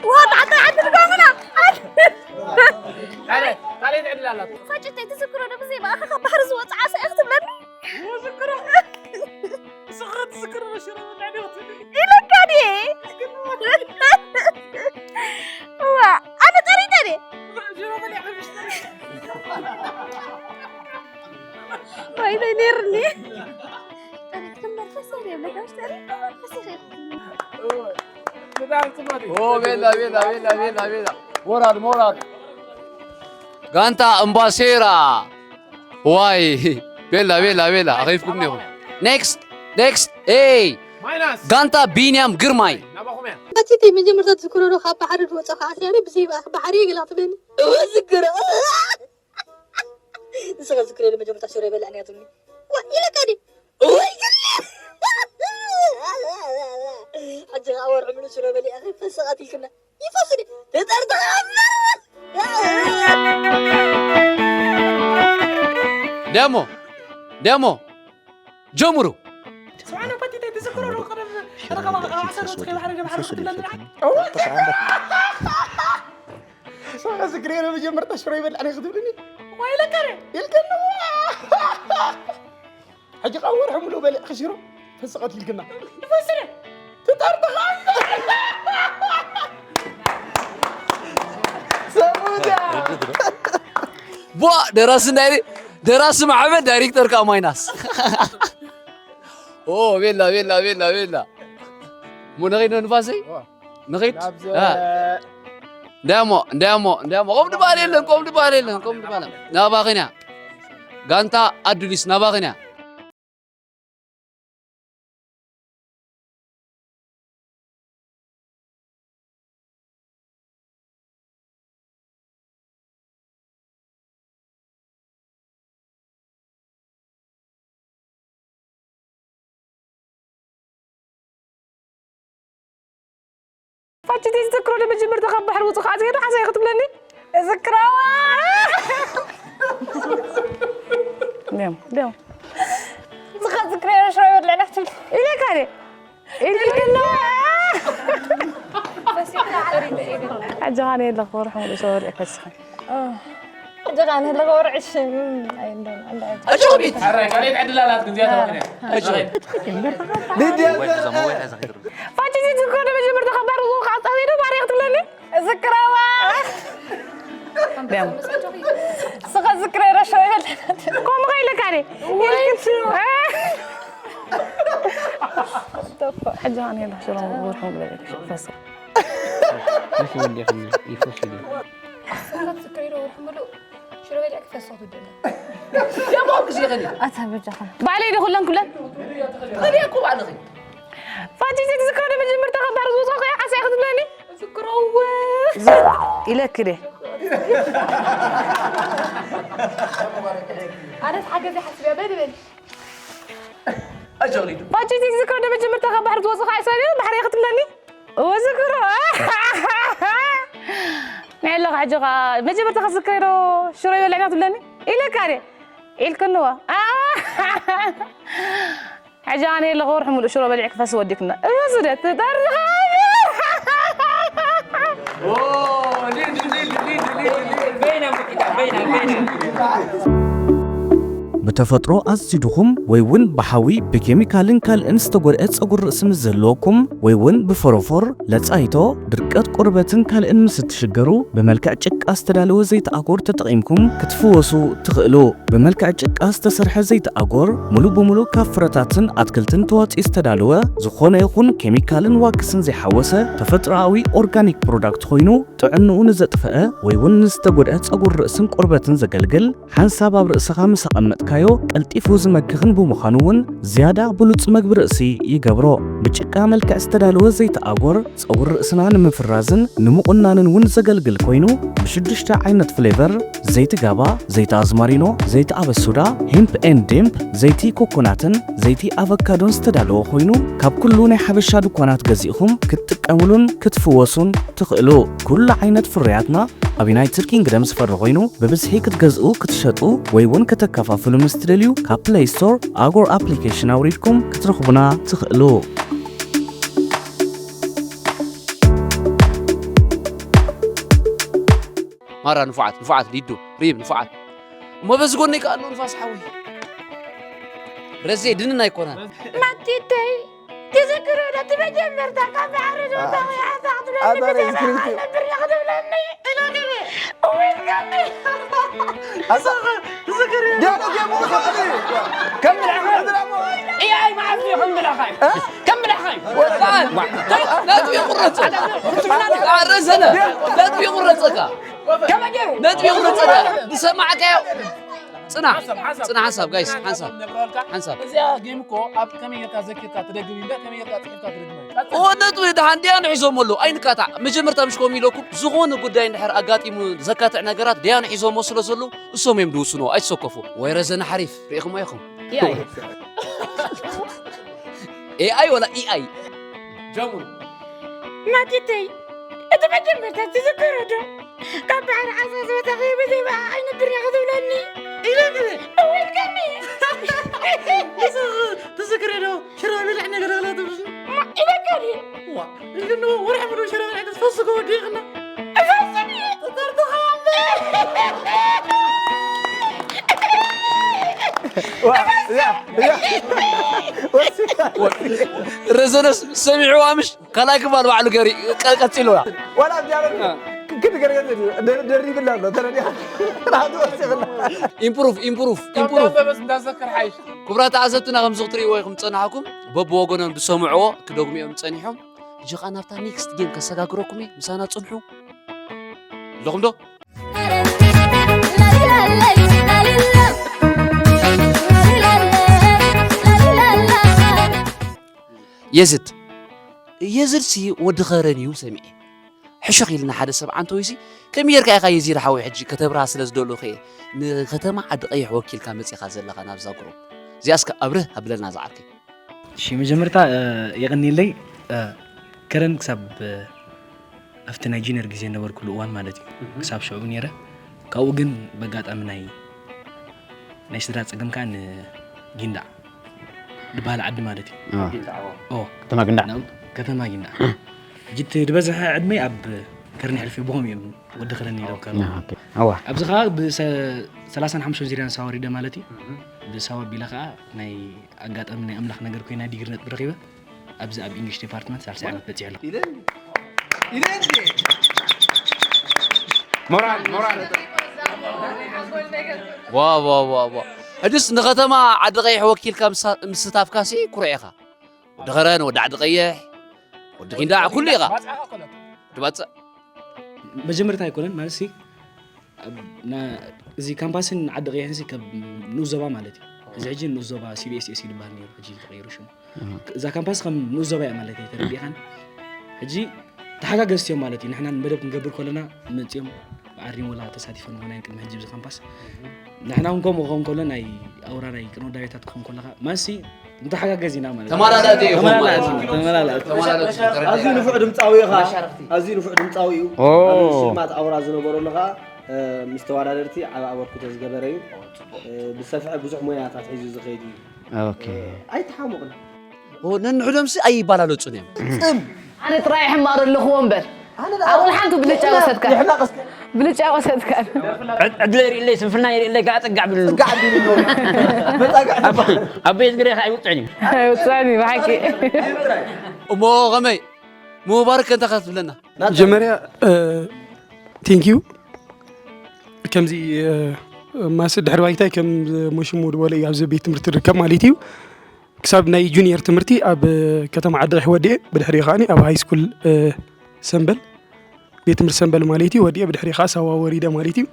ዋ፣ ታዕታይ ዓዲ ድጋሙና። ካልእ፣ ካልእ ዕድል ኣላቶ። ፈጭተይ ትዝክሮ ዶ ብዘይ ብኣኻ ካብ ባሕሪ ዝወጽእ ዓሳ እየ ክትብለኒ? ዝክሮ። ንስኻ ትዝክር ዶ ሽሮ ይበልዕ ድየ ክትብልኒ? ኢለካ ድየ? ዋ፣ ኣነ ጠሪጠ ድየ? ሽሮ በሊዐ ከምሽ ጠሪጠ። ወይለይ ነይርኒ። ጠሪጥኩም መንፈስ የብለካ፣ ምሽ ጠሪጥ መንፈስ ይኸይድ። ብጣዕሚ ጽቡቅ። ኦ፣ ቤላ፣ ቤላ፣ ቤላ፣ ቤላ፣ ቤላ። ሞራል፣ ሞራል። ጋንታ እምባሴራ። ዋይ፣ ቤላ፣ ቤላ፣ ቤላ። ኣኺፍኩም ኔኹም። ኔክስት፣ ኔክስት። ኤይ። ማይናስ። ጋንታ ቢንያም ግርማይ። ናባኹም። በቲተይ መጀመርታ ትዝክሮ ዶ ካብ ባሕሪ ዝወፀ ከዓ ስያነ ብዘይ ባእኽ ባሕሪ ይግላ ትብለኒ። እወ ዝክሮ። ንስኻ ዝክሮ ኢለ መጀመርታ ሽሮ ይበላዕ እያ ትብለኒ። ዋ ኢለካ ድየ? እወ ይግላ። ሕጂ ከዓ ወርሒ ሙሉእ ሽሮ በሊዕኺ ፈሰቓት ኢልክና። ይፈስድ ተጠርጥኻ ደሞ ደሞ ጀምሩ። ሰው ዝክሬ ነው መጀመርታ ሽሮ ይበላዕ ነው ክትብልኒ ዋይለከረ ይልከነዋ ሕጂ ካብ ወርሒ ሙሉእ በሊዕኺ ሽሮ ፈስቐት ኢልክና ይፈስደ ትጠርጥኻ ሰሙዳ ቧ ደራሲ ናይ ደራሲ ማዕበል ዳይሬክተር ከዓ ማይናስ ኦ ቤላ ቤላ ቤላ ቤላ ሞ ንኸይድ ነው ንፋሰይ ንኸይድ እንዳሞ እንዳሞ እንዳሞ ቆም ድባል የለን ቆም ድባል የለን ቆም ድባል ናባኺን እያ ጋንታ ኣዱሊስ ናባኺን እያ ፋችቲ ዝዝክሮ ለመጀመርታ ካብ ባሕሪ ውፁ ከዓ ዝሄዱ ሓሳይ ክትብለኒ እዝክረዋ ዲም ዲም ዝኸዝክረዮ ሽሮ ይበልዕና ክትብል ኢለካ ደ ኢልክልዋ ሕጂ ኻነ የለኹ ወርሒ ሙሉእ ሽሮ በልዕ ከስኸ ሕጂ ኻነ የለኹ ወርዒ ሽም ኣይንደን ኣንዳ ሕጂ ኣጆ ቤት ኣረ ካልእ ዕድል ኣላት ግን ዚያታ ወርሒ ሕጂ ፋችቲ ዝዝክሮ ለመጀመርታ ካብ ባሕሪ ውፁ ከዓ ዝሄዱ ባሕሪ ክትብለኒ እዝክረዋ ስኸ ዝክረ ረሾ ይበል ከምኡ ከይለካ ደ ሕጂ ኣነ የላ ሽሮ ወርሑ ፈስ ይፈስ ይፈስ ይፈስ ዝክሬ ወርሑ ሙሉእ ሽሮ በሊዕ ክፈስኽ ትወደና ኣታ በጃኻ ባዕለይ ዶ ኩለን ኩለን ከዲያ እኮ ባዕልኺ ፋጂ ዝክረ መጀመርታ ከባር ዝወፅኦ ከያ ሓሳይ ክትብለኒ ዝክረወ ኢለክ ደ ኣነስ ሓገዘ ሓስብያ በል በል ኣጆሪዱ ፋጂ ዝክረ መጀመርታ ከባር ዝወፅኦ ከያ ሓሳይ ባሕሪ ክትብለኒ እወ ዝክሮ ናይ ኣለኻ ሕጂ ኸዓ መጀመርታ ከዝከይሮ ሽሮ ይበልዕና ትብለኒ ኢለካ ደ ኢልክንዋ ሕጂ ኣነ የለኹ ወርሒ ሙሉእ ሽሮ በሊዕ ክፈስ ወዲክና እበስደ ትጠርኻ በይና በይና በይና ብተፈጥሮ ኣዝዩ ድኹም ወይ እውን ብሓዊ፣ ብኬሚካልን ካልእን ዝተጎድአ ጸጉሪ ርእሲ ምስ ዝህልወኩም ወይ እውን ብፎሮፎር፣ ለጻይቶ፣ ድርቀት ቆርበትን ካልእን ምስ እትሽገሩ፣ ብመልክዕ ጭቃ ዝተዳለወ ዘይቲ ኣጎር ተጠቒምኩም ክትፍወሱ ትኽእሉ። ብመልክዕ ጭቃ ዝተሰርሐ ዘይቲ ኣጎር፣ ሙሉእ ብሙሉእ ካብ ፍረታትን ኣትክልትን ተዋጺኡ ዝተዳለወ፣ ዝኾነ ይኹን ኬሚካልን ዋክስን ዘይሓወሰ ተፈጥሮኣዊ ኦርጋኒክ ፕሮዳክት ኮይኑ፣ ጥዕንኡ ንዘጥፈአ ወይ እውን ንዝተጎድአ ጸጉሪ ርእስን ቆርበትን ዘገልግል፣ ሓንሳብ ኣብ ርእስኻ ምስ ኣቐመጥካዮ ቀልጢፉ ዝመክኽን ብምዃኑ እውን ዝያዳ ብሉጽ መግቢ ርእሲ ይገብሮ። ብጭቃ መልክዕ ዝተዳለወ ዘይቲ ኣጎር ጸጉሪ ርእስና ንምፍራዝን ንምቑናንን እውን ዘገልግል ኮይኑ ብሽዱሽተ ዓይነት ፍሌቨር ዘይቲ ጋባ፣ ዘይቲ ኣዝማሪኖ፣ ዘይቲ ኣበሱዳ፣ ሂምፕ ኤንድ ዲምፕ፣ ዘይቲ ኮኮናትን ዘይቲ ኣቨካዶን ዝተዳለወ ኮይኑ ካብ ኩሉ ናይ ሓበሻ ድኳናት ገዚእኹም ክትጥቀሙሉን ክትፍወሱን ትኽእሉ። ኩሉ ዓይነት ፍርያትና ኣብ ዩናይትድ ኪንግደም ዝፈሪ ኮይኑ ብብዝሒ ክትገዝኡ ክትሸጡ ወይ እውን ከተከፋፍሉ ምስ ትደልዩ ካብ ፕለይ ስቶር ኣጎር ኣፕሊኬሽን ኣውሪድኩም ክትረኽቡና ትኽእሉ። ማራ ንፉዓት ንፉዓት ሊዱ ሪብ ንፉዓት እሞ በዚ ጎነይ ከኣ ኣሎ ንፋስ ሓወይ ረዜ ድንን ኣይኮነን ማቲተይ ትዝክሩ ዶ እቲ መጀመርታ ካብ ባሕሪ ዝወጣ ወይ ዓሳ ክትብለኒ ኣታ ናይ ብዘይ ስክሪፕት። ባዕል ነብር ኢኻ ክትብለኒ ኢለ ገለ እወይ ገለ ኣሳ ትዝክር ዶ ጌሙ ከም ብልዕኻ ኢኣይ መዓዝ እዩ ከም ብልዕኻ እዩ ከም ብልዕኻ እዩ ነጥቢ ይቁረጽ ረዘነ ነጥቢ ይቁረጸካ ነጥቢ ይቁረጸካ ዝሰማዕካዮ ጽናሕ፣ ሓንሳብ፣ ሓንሳብ፣ ጽናሕ፣ ሓንሳብ፣ ሓንሳብ፣ ጋይስ፣ ሓንሳብ፣ ሓንሳብ፣ ሓንሳብ። እዚኣ ጌም እኮ ኣብ ከመይ ጌርካ ዘኪርካ ትደግም እምበር ከመይ ጌርካ ጽሒፍካ ትደግም ኣይትፈልጥን። ኦ፣ ነጥቢ ደሓን ድያ ንሒዞም ኣለዉ። ኣይንካታዕ። መጀመርታ ምሽ ኮም ኢለኩም፣ ዝኾነ ጉዳይ እንድሕር ኣጋጢሙ ዘካትዕ ነገራት ደያኑ ሒዞሞ ስለ ዘለዉ፣ እሶም እዮም ዝውስንዎ። ኣይትሰከፉ። ወይ ረዘነ ሓሪፍ፣ ርኢኹሞ ኢኹም። ኤኣይ። ኤኣይ ወላ ኢኣይ? ጀምሩ። ማቲተይ፣ እቲ መጀመርታ ትዝክሮ ዶ? ካብ ባሕሪ ዓሳ ዝወጸ ብዘይ በኣ ኣይነብር እያ ክትብለኒ። ኢለኒ። እወ ኢልካኒ። ትዝክሪ ዶ? ሽሮ ብልዕ ነገር ኣላ ትብልኒ። ማ ኢለካ ድየ? ዋ፣ ኢልክኒ ወርሒ ሙሉእ ሽሮ ብልዕ ተስፈስጎ ወዲቕና። እፈስኒ። ተጠርጥኻ። ዋ፣ ያ፣ ያ። ወሲ-፣ ረዘነስ ሰሚዕዋ ምሽ? ካልኣይ ክፋል ባዕሉ ገሪ-፣ ቀ-፣ ቀጺልዋ። ዋላ እዚኣ እ። ክ-፣ ክንገርገር ዘድልዮ። ደር-፣ ደሪብላ ኣሎ፣ ተረዲኣ። ራሱ ወሲኽላ። ኢምፕሩቭ፣ ኢምፕሩቭ፣ ካብ ኢምፕሩቭ። ዳበበስ እንዳዘክር ሓይሽ። ክቡራት ተዓዘብትና፣ ከምዚ ክትርእይዎ ኢኹም ዝጸናሕኩም፣ በብወገኖም ዝሰምዕዎ ክደግሙ እዮም ጸኒሖም። ሕጂ ኸኣ ናብታ ኔክስት ጌም ከሰጋግረኩም እየ፣ ምሳና ጽንሑ። ኣለኹም ዶ? የዝድ፣ የዝድሲ ወዲ ኸረን እዩ ሰሚዐ። ሕሹኽ ኢልና ሓደ ሰብ ዓንተወይሲ፣ ከመይ ጌርካ ኢኻ የዚድ ሓወይ ሕጂ ከተብርሃ ስለ ዝደለኹ እየ፣ ንከተማ ዓዲ ቀይሕ ወኪልካ መጺኻ ዘለኻ ናብዛ ግሩፕ። እዚኣ እስከ ኣብርህ ኣብለና ዝዓርከይ። እሺ፣ መጀመርታ፣ እ፣ የቐንየለይ፣ እ፣ ከረን ክሳብ፣ እ፣ ኣብቲ ናይ ጁኒየር ግዜ ነበርኩሉ እዋን ማለት እዩ። እህ። ክሳብ ሽዑ ነይረ። ካብኡ ግን በጋጣሚ ናይ፣ ናይ ስድራ ጸገም ከኣ ንጊንዳዕ ዝበሃል ዓዲ ማለት እዩ። አ። ጊንዳዕ፣ ኦ። ኦ። ከተማ ጊንዳዕ። ናብ ከተማ ጊንዳዕ። እህ። ሕጂ እቲ ዝበዝሐ ዕድመይ ኣብ ከረን የሕልፍ ብኸም እዮም ወዲ ከረን ኢሎም ከረን። አ፣ ኦኬ። ኣዋ። ኣብዚ ኸኣ ብሰ-፣ ሰላሳን ሓሙሽተን ዚርያን ሳዋ ወሪደ ማለት እዩ። እህ። ብሳዋ ኣቢለ ኸኣ ናይ ኣጋጣሚ ናይ ኣምላኽ ነገር ኮይና ዲግሪ ነጥቢ ረኺበ። ኣብዚ ኣብ ኢንግሊሽ ዲፓርትመንት ሳልሳይ ዓመት በጺሐ ኣለኹ። ኢለ እንዲ። ኢለ እንዲ። ሞራል፣ ሞራል። ዋ፣ ዋ፣ ዋ፣ ዋ። ሕጅስ ንኸተማ ዓዲ ቀይሕ ወኪልካ ምሳ-፣ ምስታፍካሲ ኩሩዕ ኢኻ። ወዲ ኸረን፣ ወዲ ዓዲ ቀይሕ፣ ወዲ ጊንዳዕ፣ ኩሉ ኢኻ። ባጽዕኻ ኮነት። ወዲ ባጽዕ። መጀመርታ ኣይኮነን፣ ማለትሲ፣ ኣብ፣ ና-፣ እዚ ካምፓስን ዓዲ ቀይሕን ሲ ከም ንኡስ ዞባ ማለት እዩ። እዚ ሕጂ ንኡስ ዞባ ሲ ቢ ኤስ ኤስ እዩ ዝበሃል ነይሩ፣ ሕጂ ተቐይሩ ሽሙ። ኣሃ። እዛ ካምፓስ ከም ንኡስ ዞባ እያ ማለት እዩ፣ ተረዲእኻን? ሕጂ ተሓጋገዝቲ እዮም ማለት እዩ። ንሕና መደብ ክንገብር ከለና መጺኦም ብኣሪም ወላ ተሳቲፎም ምኾና እዮም ቅድሚ ሕጂ ኣብዚ ካምፓስ። ንሕና እውን ከምኡ ክኸውን ከሎ ናይ ኣውራ ናይ ቅድመ ዳቤታት ክኸውን ከለኻ ማሲ ንተሓጋገዝ ኢና ማለት እዩ። ተመላላእቲ ኢኹም ማለት እዩ። ተመላላእቲ፣ ተመላላእቲ። ኣዝዩ ንፉዕ ድምጻዊ ኢኻ። መሻርኽቲ። ኣዝዩ ንፉዕ ድምጻዊ እዩ። ኦ። ኣብ ሽልማት ኣውራ ዝነበረሉ ኸኣ፣ እ፣ ምስ ተወዳደርቲ ዓቢ ኣበርክቶ ዝገበረ እዩ። እ፣ ብሰፍዐ ብዙሕ ሞያታት ሒዙ ዝኸይድ እዩ። ኦኬ። እ፣ ኣይተሓሙቕን። ኦ፣ ነንሕዶምሲ ኣይባላለጹን እዮም። ጽም። ኣነ ጥራይ ሕማቕ ኣለኹዎ እምበር። ኣነ ደኣ ኣወል ሓንቲ ብልጫ ይሕመቕ፣ ወሰድካ። ይሕመቕ እስከ። ብልጫ ወሰድካ። ዕድ-፣ ዕድለ ይርእለይ፣ ስንፍልና ይርእለይ፣ ጋዕ ጽጋዕ ብልሉ። ጽጋዕ ቢልሉ። መጻግዕ ኣቦ-፣ ኣቦይ ዝግሬ ከኣ ኣይውጥዕን እዩ። ኣይውጥዕን እዩ፣ ብሓቂ። እሞ ኸመይ? ምባርክ ከ እንታይ ክትብለና? መጀመርያ፣ እ፣ ቴንክ ዩ። ከምዚ፣ እ፣ ማስ ድሕሪ ባይታይ ከም መሽሙ ዝበሎ እዩ ኣብዚ ቤት ትምህርቲ ዝርከብ ማለት እዩ። ክሳብ ናይ ጁኒየር ትምህርቲ ኣብ ከተማ ዓዲ ቀይሕ ወዲኤ፣ ብድሕሪኡ ከኣ ኣብ ሃይ ስኩል፣ እ፣ ሰምበል፣ ቤት ትምህርቲ ሰምበል ማለት እዩ፣ ወዲኤ ብድሕሪኡ ከኣ ሳዋ ወሪደ ማለት እዩ።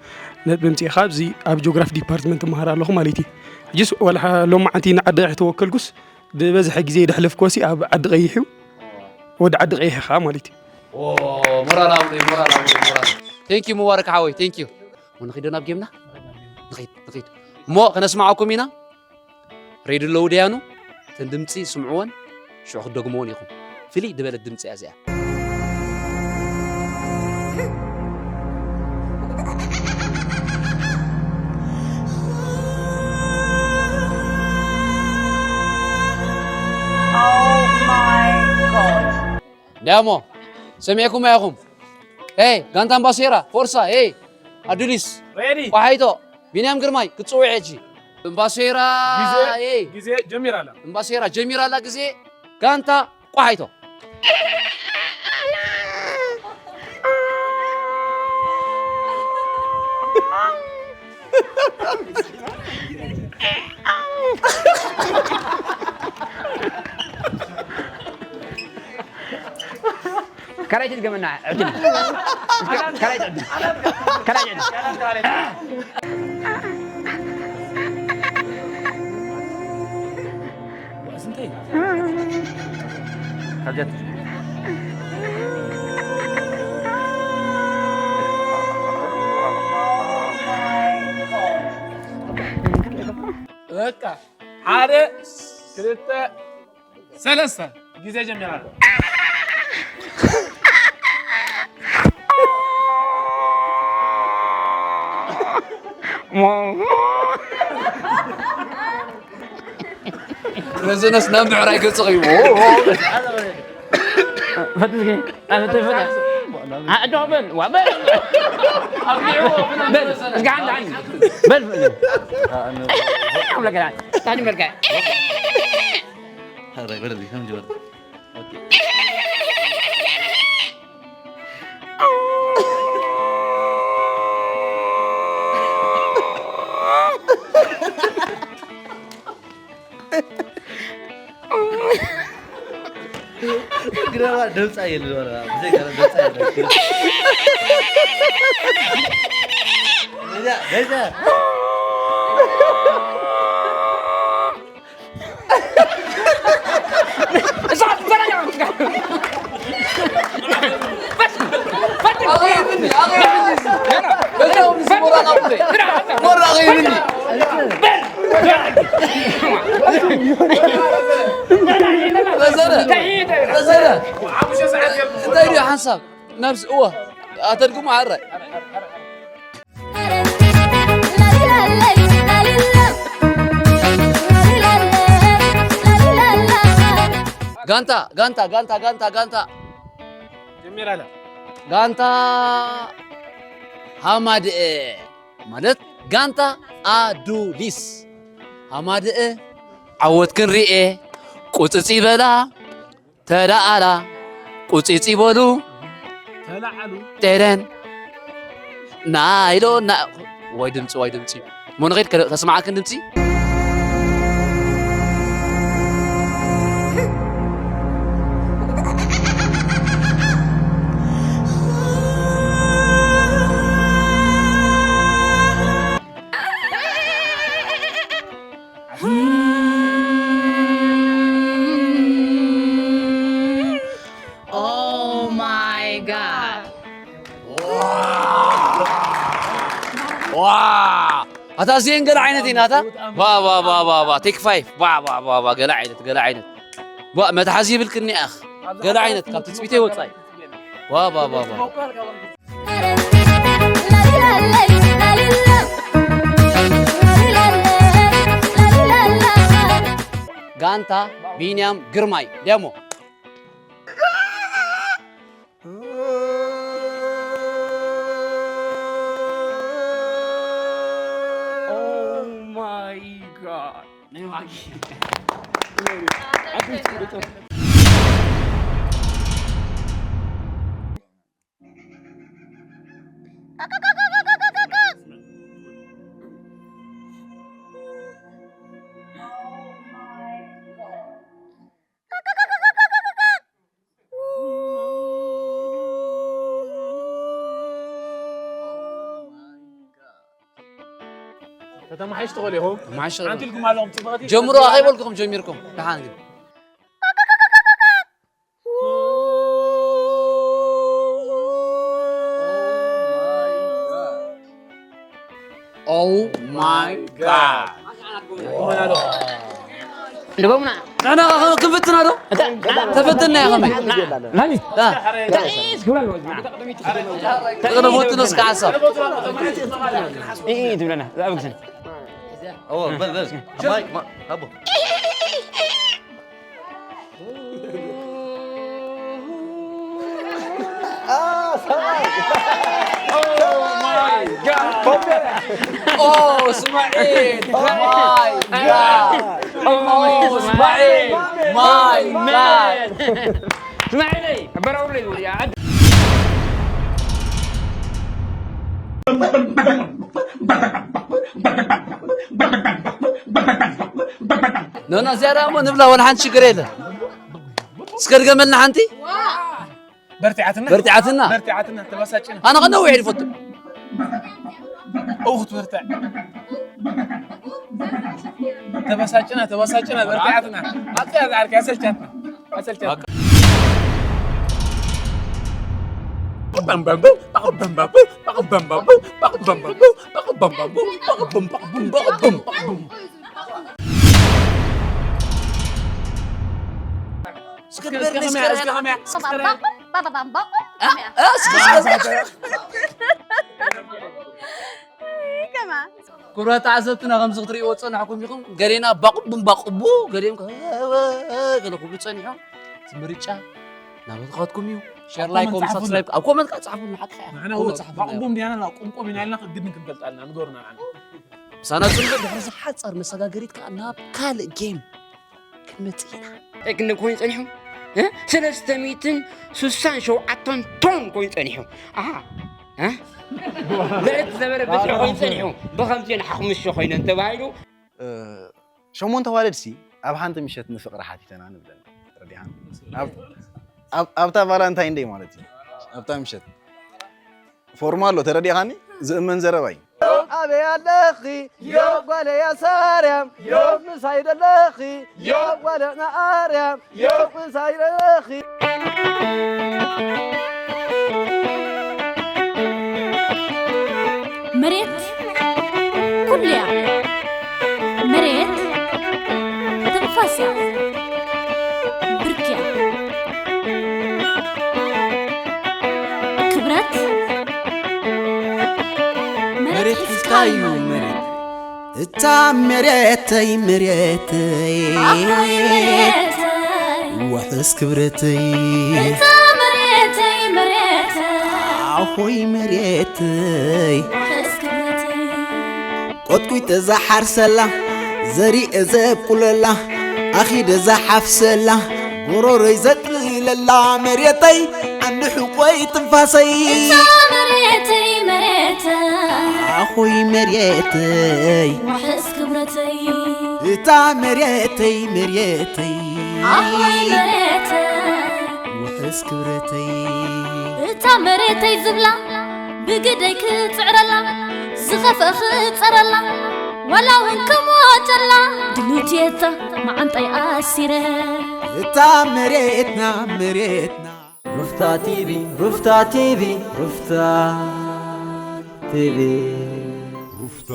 ነጥቢ ኣምጺኤ ከኣ ኣብዚ ኣብ ጂኦግራፊ ዲፓርትመንት እመሃር ኣለኹ ማለት እዩ። ሕጂስ ዋላ ሎማዓንቲ ንዓዲ ቀይሕ ተወከልኩስ፣ ዝበዝሐ ግዜ ደሕለፍኩሲ ኣብ ዓዲ ቀይሕ እዩ። ወዲ ዓዲ ቀይሕ ከኣ ማለት እዩ። ኦ፣ ሞራል ኣውሪ፣ ሞራል ኣውሪ፣ ሞራል። ቴንክ ዩ ሙባረክ ሓወይ፣ ቴንክ ዩ። ንኺዶ ናብ ጌምና? ንኺድ፣ ንኺድ። እሞ ከነስምዓኩም ኢና። ሬድዮ ኣለዉ ደያኑ፣ እተን ድምጺ ስምዕወን፣ ሽዑ ክትደግምዎን ኢኹም። ፍልይ ዝበለት ድምጺ እያ እዚኣ። Oh my God. እንዲያሞ፣ ሰሚዕኩማ ኢኹም። ኤይ፣ ጋንታ እምባሴራ፣ ፎርሳ፣ ኤይ፣ ኣዱሊስ፣ ሬዲ። ቋሓይቶ፣ ቢንያም ግርማይ፣ ክትጽውዕ ሕጂ። እምባሴራ፣ ግዜ፣ ኤይ። ግዜ ጀሚራ ኣላ። እምባሴራ፣ ጀሚራ ኣላ ግዜ። ጋንታ ቋሓይቶ። ካልኣይቲ ድገመና፣ ዕድል። ካልኣይቲ ዕድል። ካልኣይቲ ዕድል። ካልኣይቲ ዕድል። ሓጀት። በቃ ሓደ ክልተ ሰለስተ ግዜ ጀሚራ። ረዘነስ ናብ ምዕራይ ገጽኺ። ፈትስኪ ኣፈተ ፈተ ኣዶ በል ዋ በል በል እስኪ ሓንቲ ሓንቲ በል በል ታኒ መልካ ሀረይ በለልኝ ከም ጀመረ። ኦኬ። ግረባ ደምጻ የለ ወራ ብዘይ ገረ ደምጻ የለ። ደዛ ደዛ እንታይ ድዩ ሓንሳብ ነብስ እወ ኣተድግሞ ኣረ ጋንታ ጋንታ ጋንታ ጋንታ ጋንታ ጀሚራለ። ጋንታ ሃማድኤ ማለት ጋንታ ኣዱሊስ ሃማድኤ ዓወት ክንርኤ ቁጽጽ ይበላ ተዳኣላ ቁጺጺ በሉ ተላዓሉ። ጤደን ናይሎ ና ወይ ድምጺ ወይ ድምጺ ሞኖኸድ ከስማዓክን ድምጺ Oh my god. ዋ ኣታ እዚአን ገለ ዓይነት ኢና ኣታ ዋ ዋ ዋ ዋ ዋ ቴክ ፋይፍ ዋ ዋ ዋ ዋ ገለ ዓይነት ገለ ዓይነት ዋ መትሓዚ ይብልክኒ ኣኽ ገለ ዓይነት ካብ ትጽቢተይ ወጻኢ ዋ ዋ ዋ ዋ ጋንታ ቢንያም ግርማይ ደሞ ከተማሓይሽ ትኽእሉ ኢኹም። ተማሓይሽ ትኽእሉ። ሓንቲ ኢልኩም ኣለኹም፣ ጽብቕቲ ጀምሩ፣ ኣኸይበልኩኹም ጀሚርኩም። ደሓን ግን። Oh my god. ንበሙና ንሕና ክንፍትና ዶ? ተፈትና ኢኻ መይ? ናኒ? ዳ። ተቐደሞት ነስካ ሓሳብ። ትብለና ዛብግስን። ኦ በል በል። ማይክ ማ- ኣቦ። Oh my god. Oh, Ismail. My god. Oh, Ismail. My god. Ismail. ኖና እዚኣ ደኣ እሞ ንብላ ወላ ሓንቲ ሽግር የለን። እስከ ድገመልና ሓንቲ። በርቲዓትና በርቲዓትና። በርቲዓትና ተባሳጭና ኣነ ከነዊሕ ይፈቱ። እው ክትበርትዕ ተበሳጭና ተበሳጭና በርቲዓትና። ኣብታ ዛዕርካ ያሰልቻትና። ያሰልቻትና። ክቡራት ተዓዘብትና ከምዚ ክትርእይዎ ዝጸናሕኩም ኢኹም። ገሌና ባቁብ ባቁቡ ገሌም ገለ ክብሉ ጸኒሖም። እቲ ምርጫ ናባትካትኩም እዩ። ሸር ላይክ ኮመንት ሳብስክራይብ ኣብ ኮመንት ጻሓፉ ንሓቅካ። ንሕና ኮመንት ጻሓፉ። ባቁቡም ዲያና ቁምቁም ኢና ኢልና ግድን ክንፈልጣልና ንገሩና። ምሳና ጽንብል ድሕሪ ዝሓጸር መሰጋገሪት ከኣ ናብ ካልእ ጌም ክንመጽእ ኢና። ቴክኒክ ኮይኑ ጸኒሑ ሰለስተ ሚእትን ስሳን ሸውዓተን ቶን ኮይኑ ጸኒሑ። ኣሃ ልዕልቲ ዘበረ ብዝሒ ኮይኑ ጸኒሑ። ብኸምዚ ንሓኹምሾ ኮይነን ተባሂሉ። ሸሞንተ ኣዋልድሲ ኣብ ሓንቲ ምሸት ንፍቕሪ ሓቲተና ንብለን ተረዲኻን ኣብታ ቫላንታይን ደይ ማለት እዩ ኣብታ ምሸት ፎርማ ኣሎ ተረዲኻኒ ዝእመን ዘረባ እዩ ኣበይ ኣለኺ ጓለያ ሳርያም ምሳይ ደለኺ ጓለና ኣርያም ምሳይ ደለኺ መሬት ኩሉያ መሬት ትንፋስያ ብርክያ ክብረት መሬት ሒዝካዩ መሬት እታ መሬተይ መሬተይ ውሕስ ክብረተይ ኣኾይ መሬተይ ቆጥቂጠ ዝሓርሰላ ዘሪኤ ዘብቁለላ ኣኺደ ዝሓፍሰላ ጎሮሮይ ዘጥልለላ መሬተይ ዓንዲ ሕቆይ ትንፋሰይ ኣኾይ መሬተይ እታ መሬተይ መሬተይ ውሕስ ክብረተይ እታ መሬተይ ዝብላ ብግደይ ክፅዕረላ ዝኸፍአ ክፀረላ ዋላ እውን ክሞተላ ድልውትየታ መዓንጣይ ኣሲረ እታ መሬትና መሬትና ሩፍታ ቲቪ ሩፍታ ቲቪ ሩፍታ ቲቪ ሩፍታ